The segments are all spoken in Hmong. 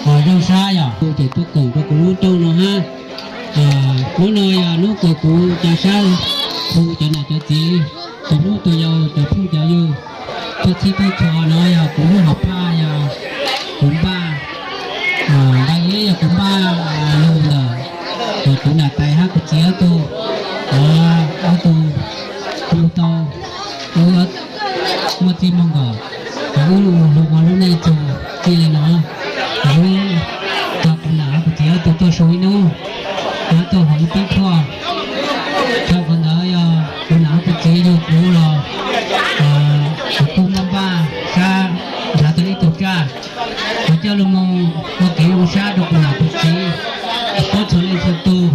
Zoo sab yog kuv tseem tuaj koom rau kuv lub rooj no hab. Hnub no yog hnub kws kuv ca sab hu cov nam cov txiv, cov hnub tus yau, cov phooj cov ywg, tuaj txhij tuaj txhua no yog kuv lub hom phaj, yog kuv npaj, npaj liab yog kuv npaj lug ntawm kuv nam tais hab kuv txiv ob tug, ob tug, tug tau, wb muaj txij muaj nkawm, wb lug ua lub neej txug txij li no, wb tog kuv nam hab kuv txiv ob tug tuaj su ib hnub, hab tuaj haus ib pib tshuaj. Thaum qhov ntawd yog kuv nam hab kuv txiv yug kuv los, kuv kuj npaj npaj sab nrhav tau ib tug tsaj, kuv coj lug moog ua kev zoo sab rau kuv nam kuv txiv, puab txhua leej txhua tug,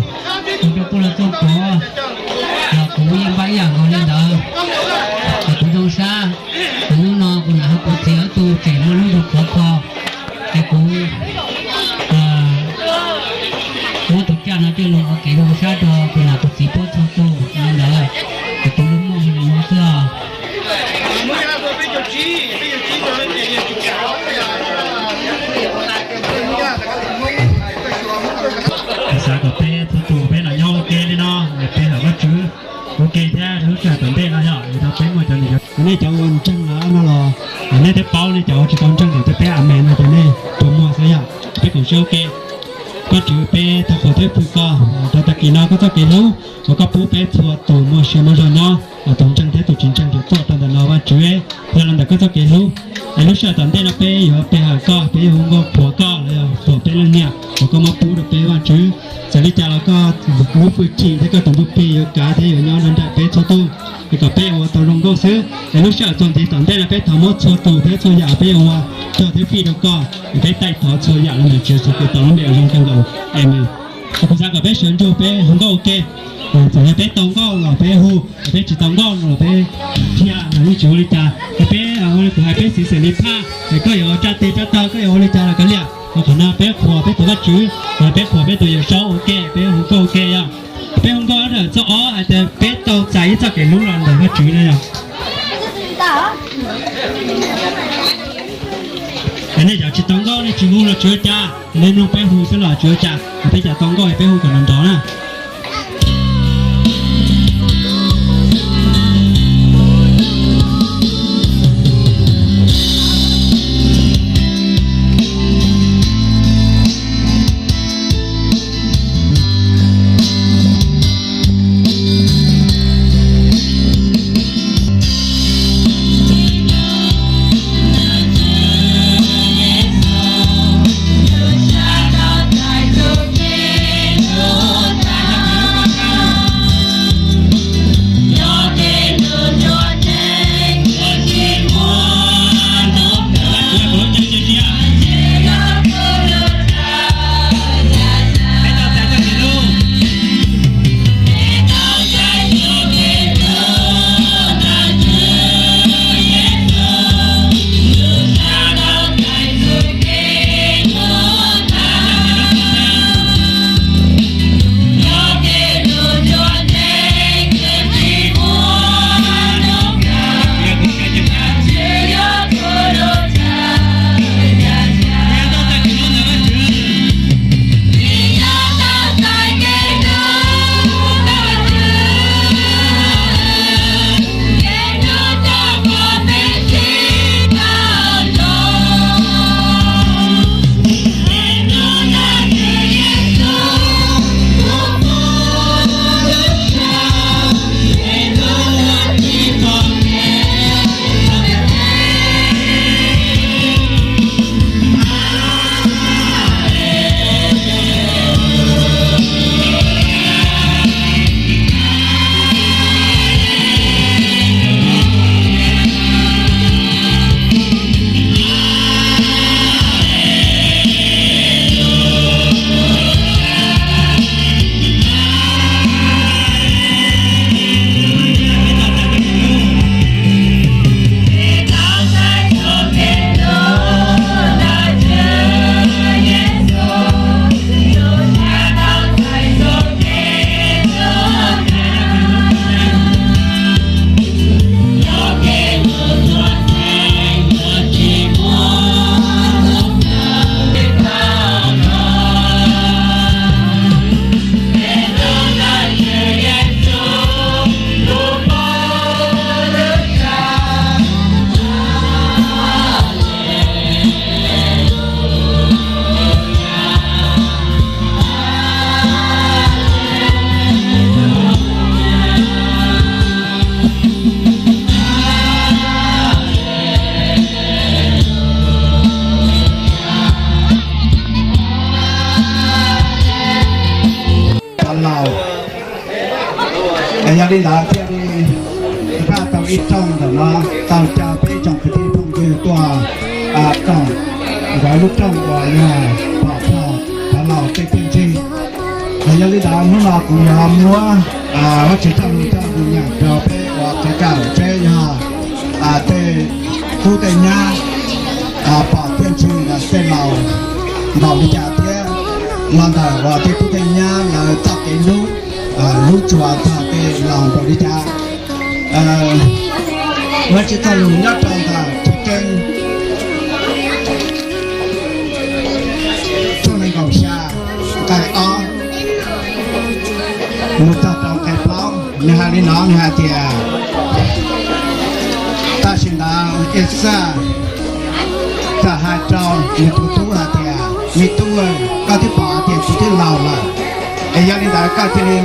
mus rau puj lug txooj puav, los kuv yeej npaj ib yam nkaus li ntawd. Es kuv zoo sab, es hnub no kuv nam hab kuv txiv ob tug tseem muaj lub ntuj qhuav kho, es kuv muab tus tsaj no coj lug ua kev zoo sab rau kuv nam kuv txiv puab txhua tug li ntawd. Es kuv lub muaj li no xwb os. Xav kom peb txhua tus peb los nyob ua ke li no, es pe hawm Vajtswv ua ke thiab lub sij hawm tom ntej no yog es rau peb muaj cov niam cov txiv, nej cov ua ntseeg no los, nej twb paub, nej cov ua tsis tau ntseeg ces twb peb amees no ces nej tsuas muag xwb yog. Peb koom siab ua ke. Vajtswv, peb thov qhuas thiab hwm koj rau tag kis no koj txoj kev hlub uas koj pub peb txhua tus muaj sia muaj zog nyob, tus ntseeg thiab tus tsis ntseeg tsuas tuaj rau ntawm no Vajtswv, yog los ntawm koj txoj kev hlub. Es lub sij hawm tom ntej no peb yuav pe hawm koj, peb yuav hu nkauj qhuas koj los yog qhuas peb leej niam uas koj muab pub rau peb Vajtswv. Txawm li cas los koj lub hwj chim thiab koj tus ntsuj plig yuav kav thiab yuav nyob nrog nraim peb txhua tus, es kom peb ua tau zoo nkauj xwb. Es lub sij hawm txuas ntxiv tom ntej no peb thov muab txhua tus thiab txhua yam peb yuav ua coj thiab fij rau koj, es peb taij thov txhua yam los ntawm Tswv Yexus Khetos lub npe uas zoo kawg nkaus. Amees. Es kuv xav kom peb sawv ntsug peb hu nkauj ua ke. Txawm yog peb tau nkauj los peb hu, peb tsis tau nkauj no los peb dhia los yeej tsis ua li cas. Es peb ua li kuv hais peb xiv xeem li phaj, es koj yuav ua tsaj teg tsaj taw, koj yuav ua li cas los kav liam, los qhov no peb qhuas peb tus Vajtswv, peb qhuas peb tus Yawm Saub ua ke, peb hu nkauj ua ke yog. Peb hu nkauj ntawm txoj ob hais tias peb tau txais ib txoj kev hlub los ntawm Vajtswv no yog. Es nej cov tsis tau nkauj nej tsis hu los tsis ua cas, nej nug peb hu xwb los tsis ua cas, es peb cov tau nkauj peb hu kom nrov nrov na. Yog li ntawd thiaj li npaj tau ib rooj ntawm no, tau caw peb tsoom kwv tij phooj ywg tuaj koom nkawd lub rooj uas yog pom txog cov laus tej txiaj ntsig. Yog li ntawd hnub no kuv yuav muab Vajtswv txoj lus coj mus nyeem rau peb ua kev kawm seb yog tej tub tej nyab pom txiaj ntsig tej laus npaum li cas thiab los ntawm uas tej tub tej nyab lawv txoj kev hlub, hlub tshua txog tej laus npaum li cas. Vajtswv txoj lus nyob rau ntawm Chiv Keeb tshooj nees nkaum xya nqai ob mus txog rau nqai plaub, nws hais li no, nws hais tias, tam sim ntawd Exaj txawm hais rau nws tus tub hais tias, me tub, koj twb pom hais tias kuv twb laus lawm, es yog li ntawd koj cia li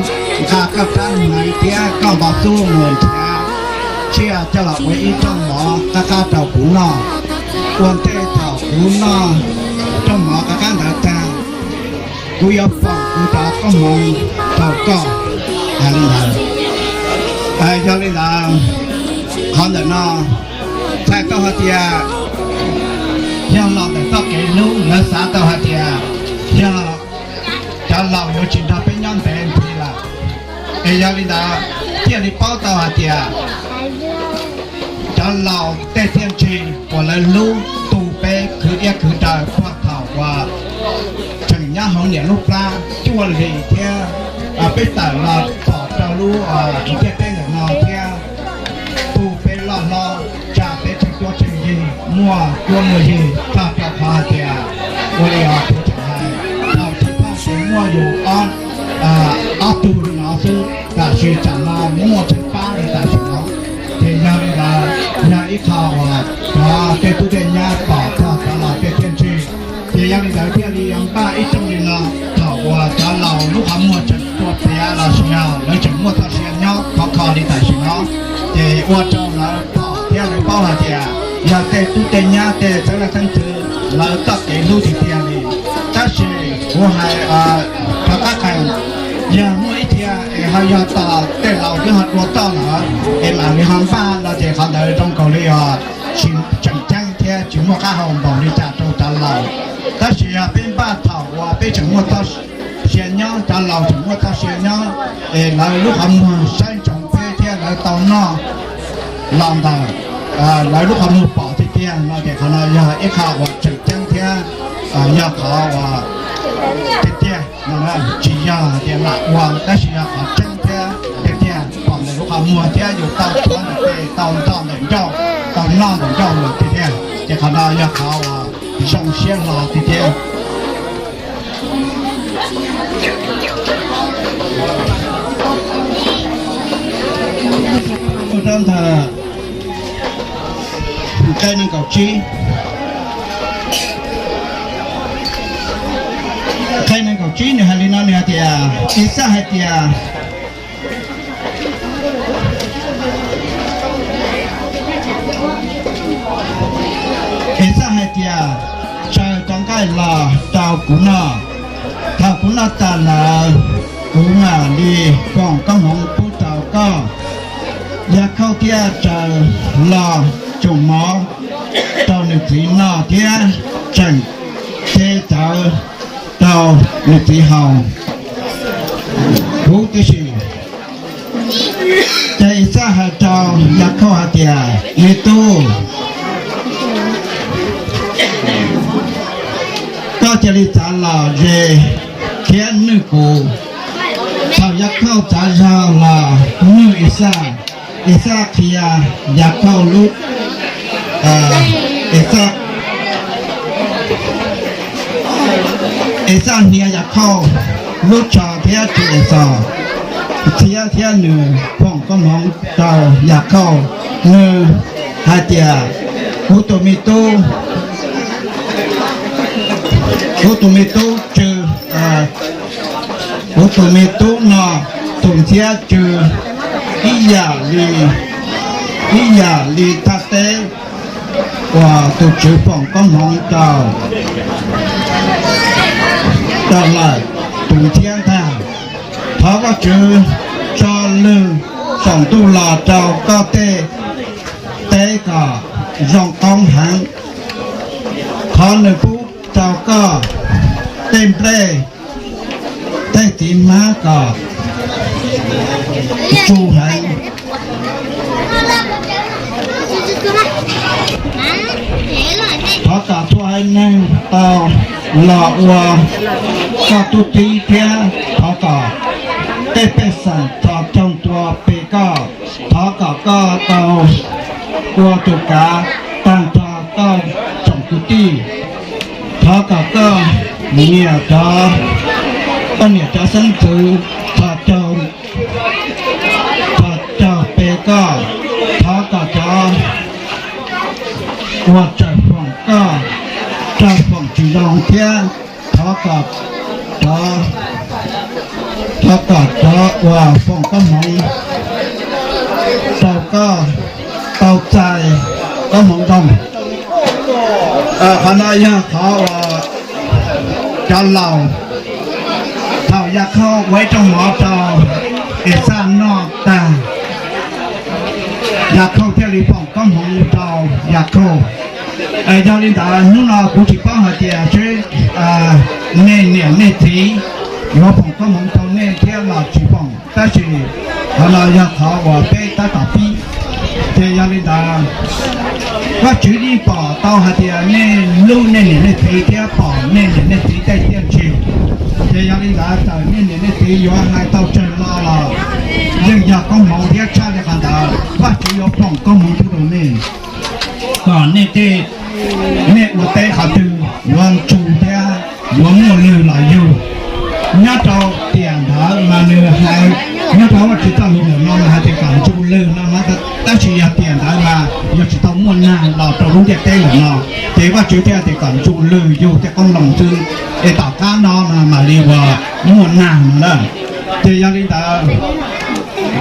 nqa koj rab hneev thiab koj npov xub mus nrhiav tsiaj coj los ua ib rooj mov qab qab rau kuv noj. Ua ntej thaum kuv noj rooj mov qab qab ntawd tag, kuv yuav foom kuv cov koob hmoov rau koj. Hais li ntawd, yog li ntawd, qhov ntawm no txhais tau hais tias yog los ntawm txoj kev hlub, lawv xav tau hais tias yog cov laus yuav tsis nrog peb nyob ntev ntxiv lawm. Es yog li ntawd thiaj li paub tau hais tias cov laus tej txiaj ntsig uas lawv hlub tu peb khwv iab khwv daw puag thaum uas tseem nyob hauv niam lub plab cuaj hlis thiab peb tawm los pom rau lub ntiaj teb ntawm no thiab tu peb loj hlob, tsa peb tsheej cuab tsheej yig, muaj cuab muaj yig txog rau qhov hais tias ua li os kuv tseem hais, thaum tsis phaj ces muaj yus ob tug li no xwb, tam sis tsam no muaj tsheej pab li tam sim no. Ces yog li ntawd yog ib qho uas cov tej tub tej nyab pom txog cov laus tej txiaj ntsig. Ces yog li ntawd thiaj li yuav npaj ib rooj li no, thaum uas cov laus lub qhov muag tseem tua piav los sis yog lawv tseem muaj txoj sia nyob khov kho li tam sim no, ces ua rau lawv pom thiab lawv paub hais tias yog tej tub tej nyab tej xeeb leej xeeb ntxwv lawv txoj kev hlub tiag tiag li. Tab sis kuv hais rov qab qees, yog muaj ib txhia es ho yog tos tej laus twb ho dua toj lawm es mam li ho npaj no ces qhov ntawd zoo nkaus li os tsis tseem ceeb thiab tsis muaj qab hau npaum li cas rau cov laus. Tab sis yog peb npaj thaum uas peb tseem muaj txoj sia nyob, cov laus tseem muaj txoj sia nyob, es lawv lub qhov muag saib ntsoov peb thiab lawv tau noj los ntawm lawv lub qhov muag pom tiag tiag no ces qhov no yog ib qho uas tseem ceeb thiab yog qhov uas tiag tiag no, tsis yog hais tias lam ua tab sis yog qhov tseeb thiab tiag tiag pom ntawm lub qhov muag thiab yus tau tuav ntawm tes, tau nto ntawm ncauj, tau noj ntawm ncauj lawm tiag tiag, ces qhov no yog qhov uas zoo siab hlo tiag tiag. Rab ntawd nqe nees nkaum tsib, nqe nees nkaum tsib nws hais li no, nws hais tias, Exaj hais tias, Exaj hais tias, tsaws cov nqaij los rau kuv noj. Thaum kuv noj tas lawm, kuv mam li foom koob hmoov pub rau koj. Yakhauj thiaj tsaws los tsoom mov rau nws txiv noj thiab tseem ceg txawv rau nws txiv haus huv tib si. Ces Exaj hais rau Yakhauj hais tias, Me tub, koj cia li txav los ze thiab nwj kuv. Thaum Yakhauj txav zog los nwj Exaj, Exaj qhia Yakhauj lub, Exaj, Exaj hnia Yakhauj lub tsho thiab ris Exos txhiab thiab nws foom koob hmoov rau Yakhauj. Nws hais tias, Kuv tus me tub, kuv tus me tub tsw, kuv tus me tub no tus ntxhiab tsw ib yam li, ib yam li thaj teb uas tus tswv foom koob hmoov rau, rau lawm tus ntxhiab ntag. Thov Vajtswv tso lwg tsaus ntuj los rau koj tej teb kom zoo qoob heev. Thov nws pub rau koj tej nplej tej txiv hmab kom tsu heev. Thov kom txhua haiv neeg tau los ua koj tub txib thiab thov kom tej pej xeem txhos caug tua pe koj. Thov kom koj tau ua tus kav tag nrho koj tsoom kwv tij. Thov kom koj niam cov, koj niam cov xeeb ntxwv txhos caug, txhos caug pe koj. Thov kom cov uas tseem foom koj rau foom tsis zoo thiab thov kom cov, thov kom cov uas foom koob hmoov rau koj tau txais koob hmoov zoo. Qhov no yog qhov uas cov laus thaum Yakhauj ua ib rooj mov rau Exaj noj tag, Yakhauj thiaj li foom koob hmoov rau Yakhauj. Yog li ntawd hnub no kuv tsis paub hais tias seb nej niam nej txiv yuav foom koob hmoov rau nej thiab los tsis foom, tab sis qhov no yog qhov uas peb tab tom pib. Ces yog li ntawd Vajtswv yeej pom tau hais tias nej hlub nej niam nej txiv thiab pom nej niam nej txiv tej tiaj ntsig. Ces yog li ntawd txawm nej niam nej txiv yuav hais tau tsawg lo los yeej yog koob hmoov thiab tshaj li qhov ntawd Vajtswv yuav foom koob hmoov rau nej, kom nej tej, nej ua teb qhov twg yuav ntsu thiab yuav muaj lwg los yug. Nyob rau tiam ntawd mas nws hais, nyob rau Vajtswv txoj lus ntawm no mas hais tias kom ntsu lwg no, tab sis yog tiam ntawd mas yog tsis tau muaj nag los rau lub ntiaj teb lawm no, ces Vajtswv thiaj tias kom ntsu lwg yug tej qoob loo xwb, es tom qab no mas mam li uas muaj nag no na. Ces yog li ntawd,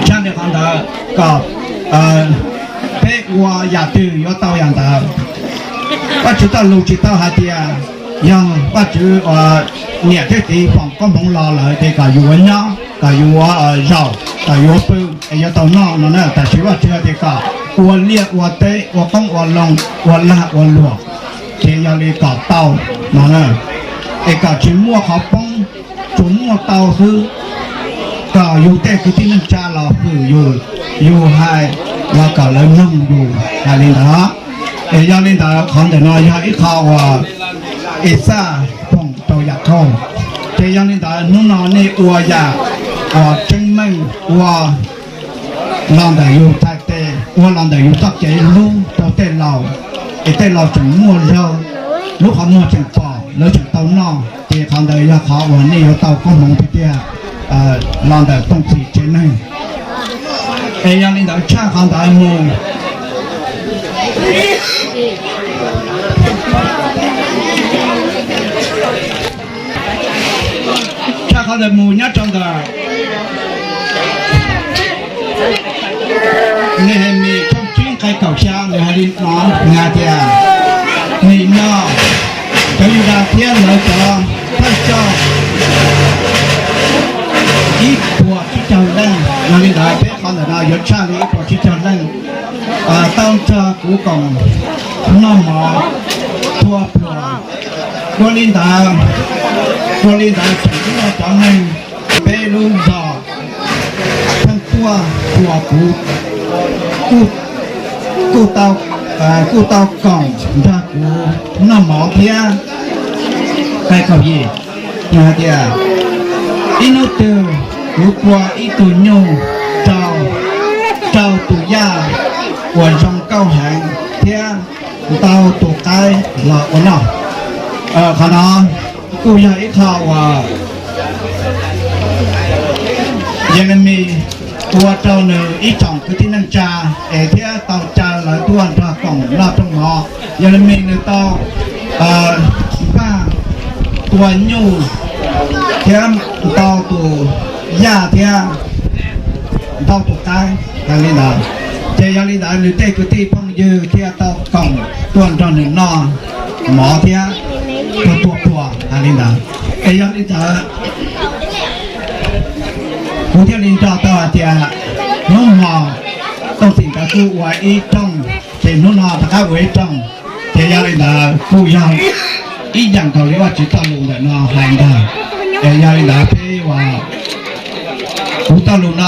tshaj li qhov ntawd kom peb ua yam twg yuav tau yam ntawd. Vajtswv txoj lus tsis tau hais tias yog Vajtswv niam thiab txiv foom koob hmoov los lawm ces kom yus yuav nyob, kom yus yuav zaum, kom yus yuav pw es yuav tau noj no na. Tab sis Vajtswv hais tias kom ua liaj ua teb, ua qoob ua loo, ua lag ua luam, ces yog li kom tau no na, es kom tsis muaj qhov poob, tsuas muaj tau xwb, kom yus tej kwv tij neej tsa los hwm yus, yus hais los kom lawv mloog yus, hais li ntawd. Es yog li ntawd qhov ntawm no yog ib qho uas Exaj foom rau Yakhauj. Ces yog li ntawd hnub no nej ua yam uas tseeb meej, ua los ntawm yus txhais tes, ua los ntawm yus txoj kev hlub rau tej laus, es tej laus tseem muaj zog, lub qhov muag tseem pom, lawv tseem tau noj, ces qhov ntawd yog qhov uas nej yuav tau koob hmoov tiag tiag los ntawm Tooj Txim tsev neeg. Es yog li ntawd tshaj qhov ntawd mus, tshaj qhov ntawd mus nyob rau ntawm Nehemis tshooj tsib nqai kaum xya, nws hais li no, nws hais tias, nim no cov Yudas thiab lawv cov thawj coj ib puas tsib caug leej, yog li ntawd peb qhov ntawm no yuav tshaj li ib puas tsib caug leej tau nrog kuv koom noj mov thua pluas. Ua li ntawd, ua li ntawd tseem muaj cov neeg peb lub zos pheej tuaj tua kuv, kuj tau, kuj tau koom nrog kuv noj mov thiab. Nqai kaum yim, nws hais tias, ib hnub twg kuv tua ib tug nyuj rau, rau tus yaj uas zoo nkauj heev thiab ntau tus qaib los ua noj. Qhov no kuj yog ib qho uas Yelemis ua rau nws ib tsoom kwv tij neej tsa es thiab tau caw lawv tuaj nrog koom noj rooj mov. Yelemis nws tau npaj tua nyuj thiab ntau tus yaj thiab ntau tus qaib hais li ntawd. Ces yog li ntawd nws tej kwv tij phooj ywg thiaj tau koom tuaj nrog nws noj mov thiab tuaj tua pluas hais li ntawd. Es yog li ntawd kuv thiaj li nco tau hais tias Hnub no Tooj Txim nkawd kuj ua ib rooj, ces hnub no rov qab ua ib rooj, ces yog li ntawd kuj yog ib yam nkaus li Vajtswv txoj lus ntawm no hais ntag. Es yog li ntawd peb ua kuv txoj lus no.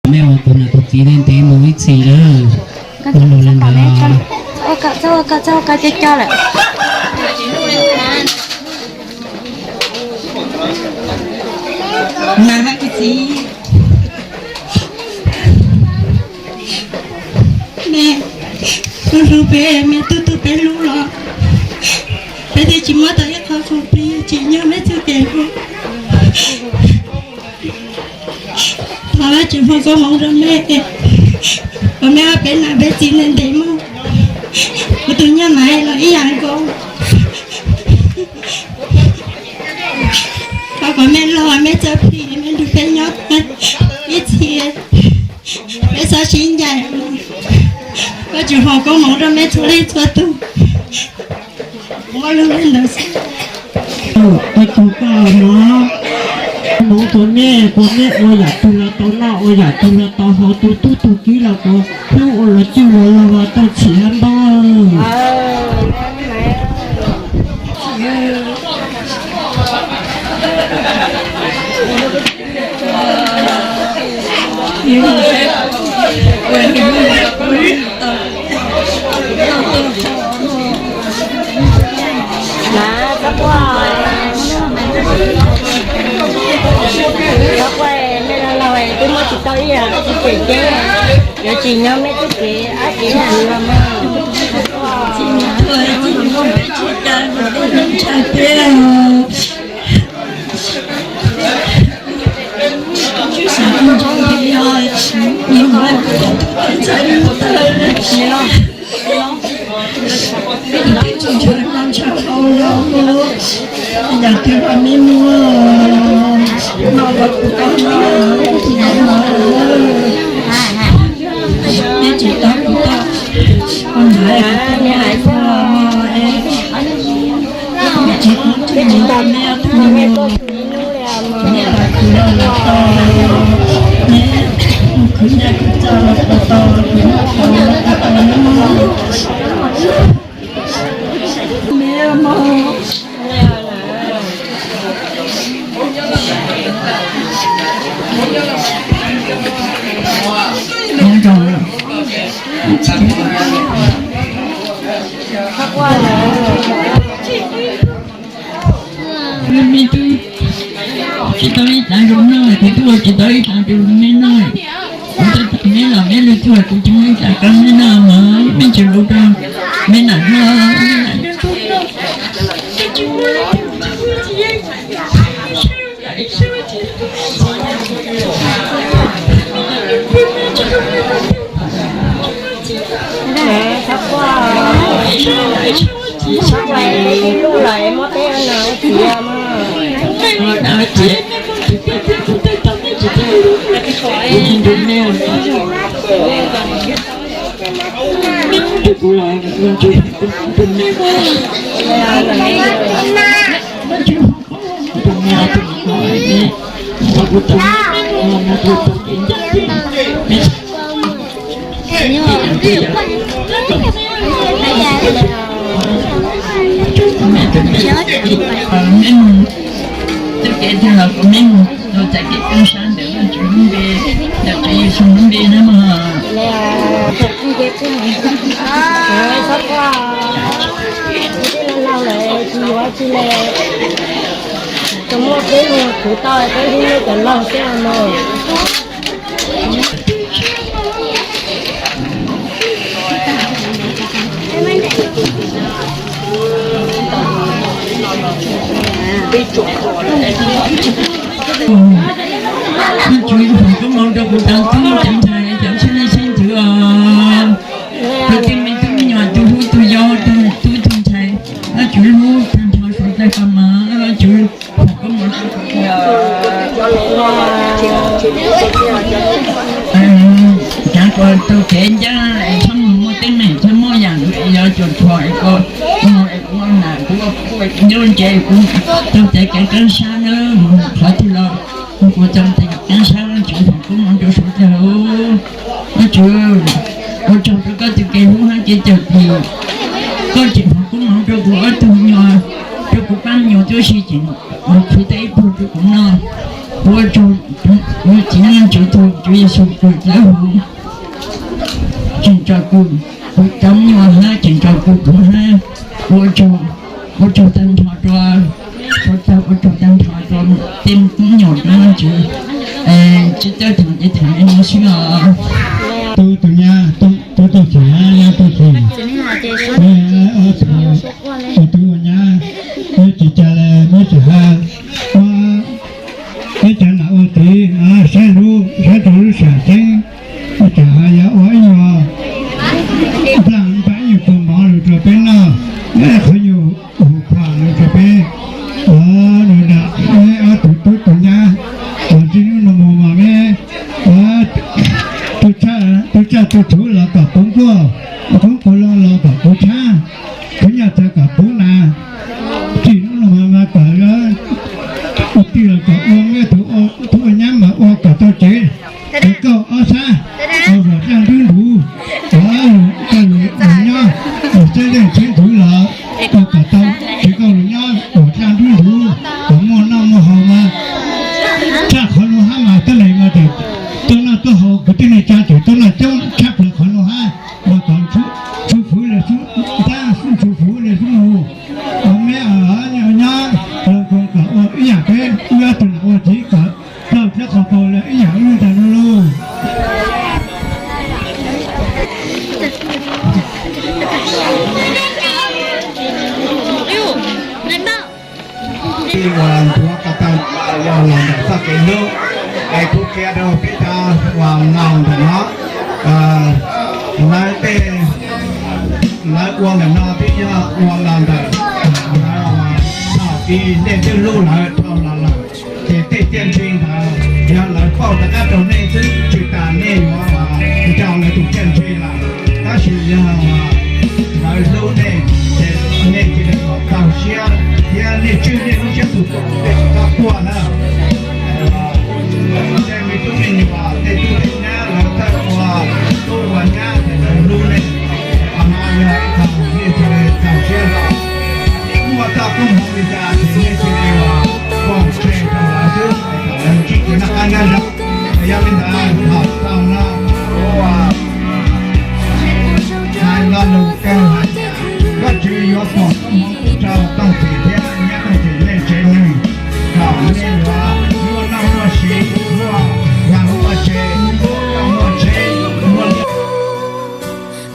Mej ua kuv nam kuv txiv ntev mus ib txhis lawm. Ua lus li ntawd. Txhob ua kom, txhob ua kom, txhob ua kom, cov cov lawm. Nam hab kuv txiv, mej hlub hlub peb, mej tub tub peb hlub los peb twb tsis muab tau ib qho qhov plig tsim nyog mej txuj kev hlub. Thov Vajtswv foom koob hmoov rau mej, kom mej ua peb nam peb txiv ntev ntev mus. Kuv tus nyuj Maiv los ib yam nkaus. Thov kom mej loj mej txoj plig, mej nrug peb nyob ib txhis, peb txhob sib ncaim. Vajtswv foom koob hmoov rau mej txhua leej txhua tug. Ua lug li ntawd xwb. Ua tsaug koj no, hmoov rua mej, kuas mej ua yam twg los tau noj, ua yam twg los tau haus, tu tub tu kiv los kuas hlub ua luag cwj luag log, tau txhim hab npawg. Txhob quaj, txhob quaj, mej laus laus twb muab tsis tau ib yam, tsis phem ces yuav tsim nyog mej txuj kev dab tsi los mas. Yam twg los mej muab noj los kuv tau noj, mej tsis tau kuv tau, kuv hais kuv tau hais txog es, tsis tau kuv tsis tau mej tus me nyuam, mej tau kuv los los tau, mej khwv nyiaj khwv txiaj los kuv tau, kuv noj tau los kuv tau noj. Mej mog. Me tub, tsis tau ib tag zoo noj, kuv tuaj tsis tau ib tag zoo me noj. Kuv tuaj tag me los me lug tuaj, kuv tsis muaj ib tag koj me noj mas me tsis lug rau me nam noj, me nam noj. Txhob quaj, txhob quaj, ib lub lawm muab peb ua nas ua txiv mas. Tej kev twg los kuv meb mus rau txais kev kaj sab ntawm Vajtswv lub npe, ntawm Tswv Yexus lub npe na mog. Tsis yuav tsis le, tsuas muaj peb mus khwv tau peb hlub nej cov laug thiab no. Koj tsuav foom koob hmoov rau kuv cov tub cov ntxhais cov txheeb leej txheeb ntxwv os. Kwv tij me tub me nyuam, tus hlub tus yau, tus tub tus ntxhais, Vajtswv hlub tag nrho suav dlawg ko mas Vajtswv foom koob hmoov rau kuv. Cav kuv tau kev ncaj es txhob mus muaj teeb meem, txhob muaj yam yuav cuam tshuam es kuv mus es kuv ua nam kuv ua kuj es kuv nyob ntse es kuv tau txais kev kaj sab na, mus qhov twg los kuv tau txais kev kaj sab, Vajtswv foom koob hmoov rau suav dlawg. Vajtswv, ua tsaug rau koj tus kev hlub hab kev cawm dim. Koj tseem foom koob hmoov rau kuv ob tug me nyuam, rau kuv pab me nyuam tub si tseem mus khwv tau ib pluag rau kuv noj. Ua tsaug, ua txiv Vajtswv tug Tswv Yexus kws dlawb huv tseem tso kws kuv cov me nyuam hab tseem tso kws kuv hab. Ua tsaug, ua tsaug tag nrho rua, ua tsaug, ua tsaug tag nrho rua tej me nyuam rua Vajtswv. Tsis txawj thaam ces thaam li no xwb os. Tub tus nyab, tub tug txheem, nyab tug txheem, ob tug, tub ua nyab, neb tsis cas le neb tsis has, neb cov nam ua txiv saib lub, saib rau lub sam xeeb, neb tsis has yog ua ib nyuag nplaaj npaaj ib nyuag kua mov lug rau peb noj, neb qhov nyuag hu khuam lug rau peb. Neb ob tug tub tus nyab, txij hnub no mus mas neb tub txhaj tub thuv los kom puv nkuaj, khoob quas loo los kom puv txhab, khwv nyiaj txiag kom puv nas. Txij hnub no mas mas kom ua tij los kom ua, neb tug ua nyab mas ua kom tau tsev, tsev kauj ob sab, ua luam dlaaj nrub nrud, ua luam nyob, luam txheeb leej txheeb ntxwv los ua kom tau tsev kauj luam nyob, luam dlaaj nrub nrud, kom muaj noj muaj haus mas tshaj qhov no hab mas tuab neeg mas tseem tuaj noj tuaj haus, kwv tij neej tsaa tseem tuaj noj coob tshaj plaws qhov no hab, ua kom txhua fwv le txhua ntaab, txhua fwv le txhua mus, kom meb nyob los kom ua ib yaam peb wb ob tug nam ua txiv kom tau txhua qhov paug le ib yaam wb ntag no lauj. Peb ua nthuav ko taw los ntawm txoj kev hlub, es kuv qhia rau peb cov uas laus ntawm no, lawv tej, lawv ua ntawm no twb yog ua los ntawm lawv thaum ub nej twb hlub lawv dhau los lawm, ces tej txiaj ntsig ntawd yog lawv pauj rov qab rau nej xwb, tsis tas nej yuav nco lawv tus txiaj ntsig lawm. Tab sis yog lawv hlub nej, ces nej cia li kom txaus siab thiab nej tswj nej lub siab tus txoos nej tsis txhob quaj na. Tej me tub me nyuam, tej tub tej nyab lawv txawj ua tub ua nyab ces lawv hlub nej, qhov no yog ib qho nej cia li txaus siab zog. Muaj txoj koob hmoov li cas ces nej cia li ua pov tseg rau lawv xwb, kom lawv ntsib kev noj qab nyob zoo. Yog li ntawd thaum tau no, hais lo lus kawg hais tias Vajtswv yuav foom koob hmoov rau Tooj Txim thiab nyab Tooj Txim nej tsev neeg, kom nej yuav muaj noj muaj siv, muaj vaj muaj tsev, muaj tsheb, muaj liaj.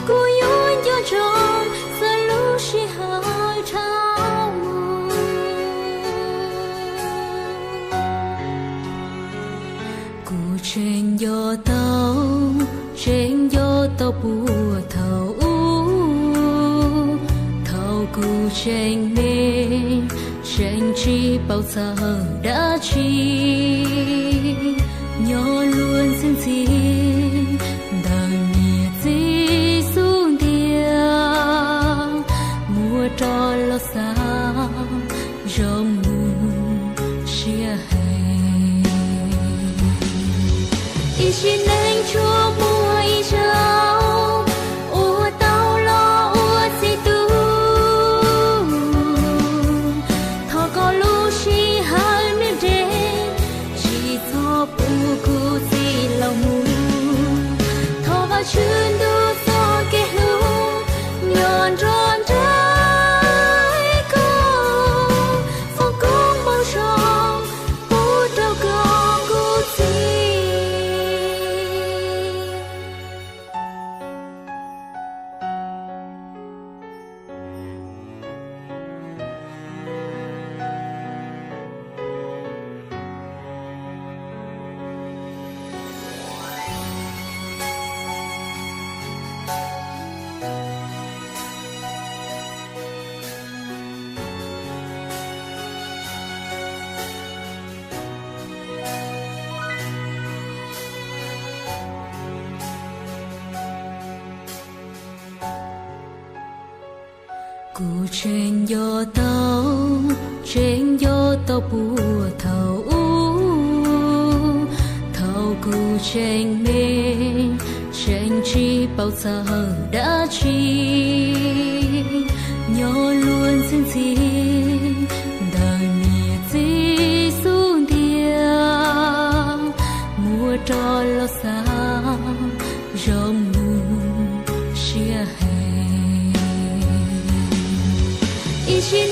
Kuv yuav nco ntsoov txog lub sij hawm dhau mus. Kuv tseem nco tau, tseem nco tau puag thaum ub, thaum kuv tseem me, tseem tsis paub txog dab tsi. Nyob luag ntxhi ntxhi ntawm niam txiv xub ntiag, muab rov los xav zoo siab heev. Ib sim neej tsuas muaj ib zaug, ua tau los ua txiv tub. Thov koj lub sij hawm nws nres, tsis txhob pub kuv txij los mus. Thov Vajtswv ntuj txoj kev hlub, nyob nrog nraim koj, foom koob hmoov zoo pub rau koj kuv txiv. Kuv tseem nco tau, tseem nco tau puag thaum ub, thaum kuv tseem me, tseem tsis paub txog dab tsi. Nyob luag ntxhi ntxhi ntawm niam txiv xub ntiag, muab rov los xav zoo siab heev. Ib sim